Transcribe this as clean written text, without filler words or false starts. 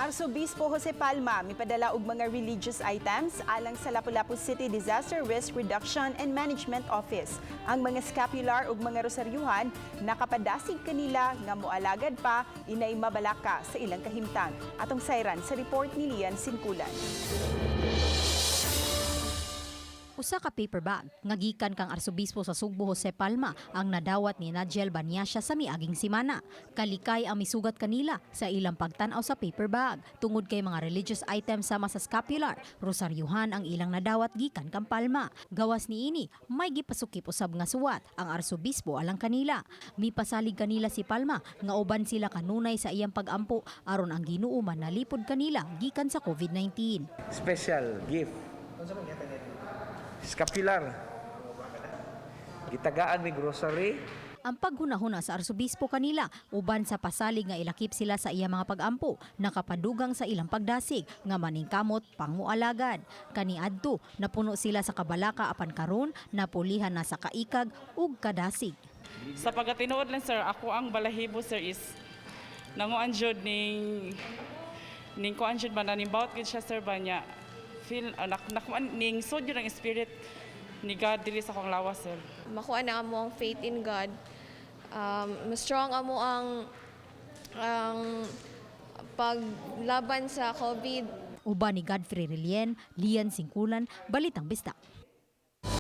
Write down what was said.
Arsobispo Jose Palma mipadala og mga religious items alang sa Lapu-Lapu City Disaster Risk Reduction and Management Office. Ang mga scapular ug mga rosaryuhan nakapadasig kanila nga moalagad pa inay mabalaka sa ilang kahimtang. Atong sayran sa report ni Lian Sinkulan. Usa ka paper bag nga gikan kang Arsobispo sa Sugbo Jose Palma ang nadawat ni Nigel Banyasya sa miaging simana. Kalikay ang misugat kanila sa ilang pagtan-aw sa paper bag tungod kay mga religious items sama sa scapular, rosaryuhan ang ilang nadawat gikan kang Palma. Gawas niini, may gipasukip usab nga suwat ang arsobispo alang kanila. Mipasalig kanila si Palma nga uban sila kanunay sa iyang pagampo aron ang Ginoo manalipod kanila gikan sa COVID-19. Special gift. Scapular. Gitagaan mig rosary. Ang paghunahuna sa arsobispo kanila uban sa pasalig nga ilakip sila sa iya mga pagampo nakapadugang sa ilang pagdasig nga maningkamot pangmualagad. Kaniadto napuno sila sa kabalaka apan karon napulihan na sa kaikag ug kadasig. Sa pagkatinuod lang, sir, ako ang balahibo, sir, is nanguan jud ning kuan jud ba na ning bawat gid siya, sir, ba niya feel nakuan ning sud jud ang spirit ni God diri sa akong lawas, sir. Makuha na amo ang faith in God. Mas strong amo ang paglaban sa COVID. Uban ni Godfrey Relien, Lian Singkulan, Balitang Bisdak.